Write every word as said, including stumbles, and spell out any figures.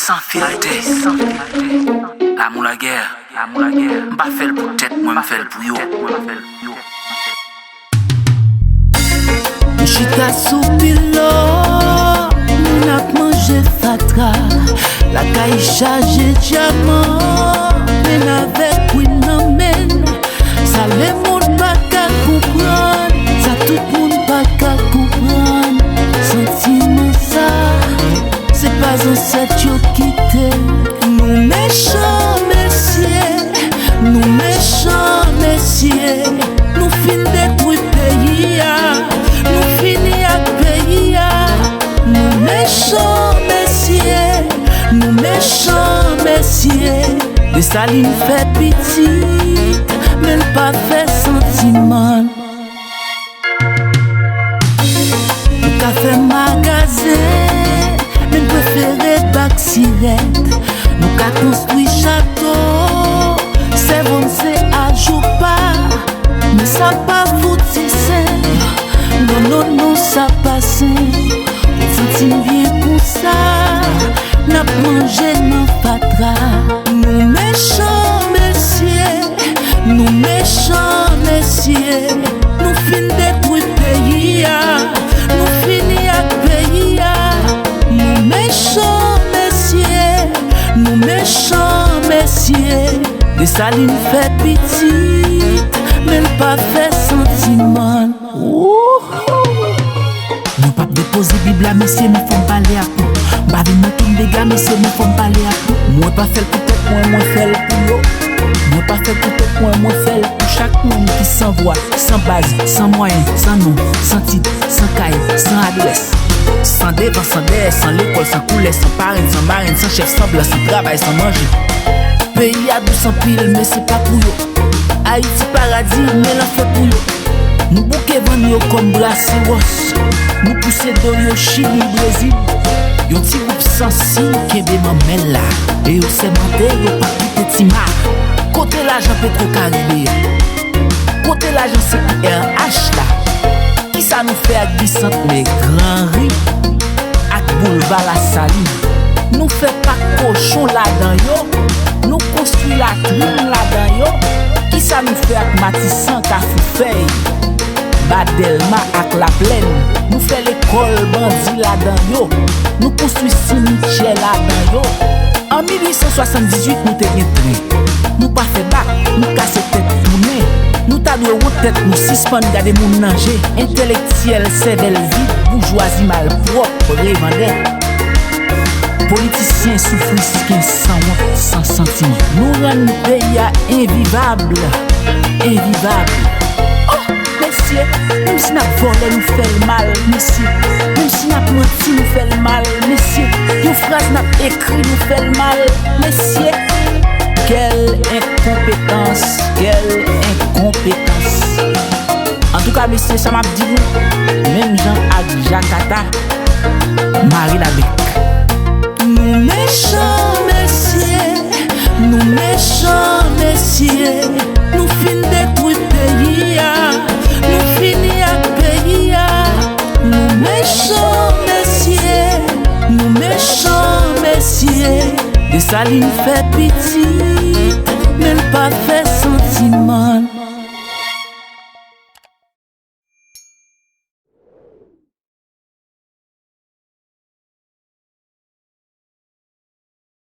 San filtè. Lanmou lagè. M pa fè l pou tèt mwen, m fè l pou yo. M chita sou pilo, moun ap manje fatra. Lakay chaje dyaman, men avèk kwin nan men l. Sa lemonn pa ka konprann, sa tout moun pa ka konprann. Santiman sa, se pa zansèt yo kite. Nou mechan, mesye, nou mechan, mesye. Nou fin detwi peyi a, nou fini ak peyi a. Nou mechan, mesye, nou mechan, mesye. Desalin fè pitit, men l pa fè santiman. Nou ka fè magazen, men n prefere bak sirèt. Nou ka konstwi chato, sèvo n se ajoupa. Men sa pa fouti senp. Non, non, non, sa pa senp. Pou santi n byen konsa, n ap manje nan fatra. Nou mechan, mesye, nou mechan, mesye. Nou fin detwi peyi a, nou fini ak peyi a. Nou mechan, mesye, nou mechan, mesye. Desalin fè pitit, men l pa fè santiman. Wouhou! Mwen p ap depoze Bib la, mesye, men fò m pale ak nou. M pa vin nan tonbe dega, mesye, men fò m pale ak nou. Mwen pa fè l pou tèt mwen, mwen fè l pou yo. Mwen pa fè l pou tèt mwen, mwen fè l pou chak moun ki san vwa, san baz, san mwayen, san non, san tit, san kay, san adrès. San devan, san dèyè, san lekòl, san koulè, san parenn, san marenn, san chèf, san blan, san travay, san manje. Peyi a dous anpil, men se pa pou yo. Ayiti paradi, men lanfè pou yo. Nou bouke vann yo kòm brase wòs. Nou pouse do yo Chili, Brezil. Yon ti gwoup sansi kenbe manmèl la. E yo sèmante yo p ap kite Tima. Kote lajan Petwo Karibe a? Kote lajan C I R H la? Kisa nou fè ak Bisantnè, Gran Ri, ak Boulva Lasalin? Nou fè pak kochon ladan yo, nou konstwi latrin ladan yo. Kisa nou fè ak Matisan, Kafou Fèy, Ba Dèlma ak Laplèn? Nou fè lekòl bandi ladan yo, nou konstwi simityè ladan yo. An mil uit san swasanndizuit, nou te gen tren. Nou pa fè bak, nou kase tèt tounen. Nou ta dwe wont tèt nou, sispann gade moun nan je. Entèlektyèl sèvèl vid, boujwazi malpwòp, revandè. Politisyen soufrisken sanwont, san santiman. Nou rann peyi a envivab. Envivab. Oh! Mesye, menm si n ap vòlè, nou fè l mal, mesye. Menm si n ap manti, nou fè l mal, mesye. Yon fraz n ap ekri, nou fè l mal, mesye. Quelle incompétence, quelle incompétence. Antouka, mesye, sa m ap di nou, menm jan ak Jakata, mare labèk. Nou mechan, mesye. Nou mechan, mesye. Nou fin detwi peyi a. Nou fini ak peyi a. Nou mechan, mesye. Nou mechan, mesye. Desalin fè pitit, men l pa fè